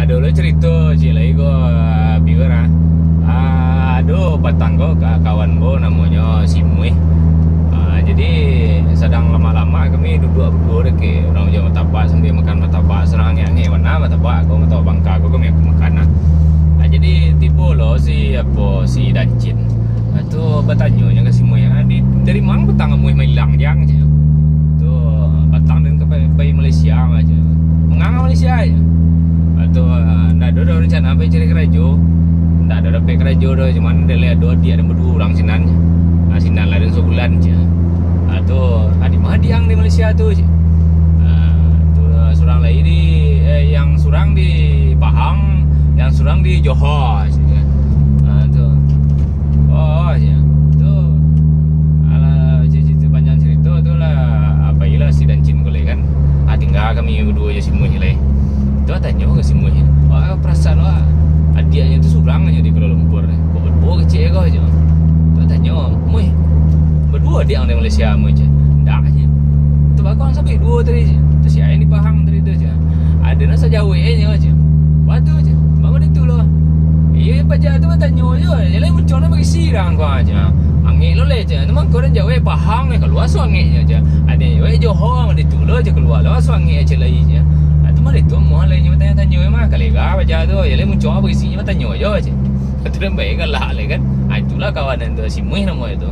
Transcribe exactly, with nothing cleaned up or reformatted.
Dulu cerito ciek lai ko, ah, viewer, ah. Ah, ado patang ko ka-, kawan ko namonyo si Muih. Ah, jadi sadang lamak-lamak kami duduak baduo dakek urang jo martabak sambia makan martabak, surang angek-angek bana martabak ko, martabak bangka ko kami makan, ah. Ah, jadi tibo lo si, apo, si Dancin. Ah, tu batanyo nyo ka si Muih, ah, di, dari ma patang Muih mailang jang, cek. Tu patang den ka pai, pai Malaysia, cek. Manga ka Malaysia, cek. Ah, tu, ah, ndak ado doh rencana pai cari karajo. Ndak ado dapek karajo doh, cuman den lai ado adiak den baduo urang sinan, cek. Ah, sinan lah den sabulan, cek. Ah, tu, ah, di ma adiak ang di Malaysia tu, cek. Ah, tu, ah, surang lai di, eh, yang surang di Pahang, yang surang di Johor, cek. Ah, tu. Oh, ya. Tu. Alah, cerita panjang cerita tu lah. Apa ilah si Dancin ko lai kan. Ah, tingga kami baduo jo si Muih lai. Tu ah tanyo ka si Muih. Wah, perasaan wah. Adiaknyo tu surang aja di Kuala Lumpur. Kok baduo kecek ko aja. Tu ah tanyo, "Muih, baduo adiak di Malaysia, Muih?" je. "Ndak," je. "Tu bakong sampai duo tadi," je. "Tu si ayah di Pahang tadi tu," je. Ado nan sajawek nyo je. Batu je. Bangun itu lo. Iyo, pajak tu batanyo je. Jalan muncul nak bagisi rang ko aja. Angek lo le je. Tu mangko dan jawek Pahang le kalua so angek je. Ado jawek Johor di tu lo je kalua lo so angek je lai je. Ah, tu mah itu muah lai nyo tanyo-tanyo mah. Kalega pajak tu. Jalan muncul bagisi nyo tanyo je. Tu dan baik galak le kan. Ah, itulah kawan tu si Muih namo itu.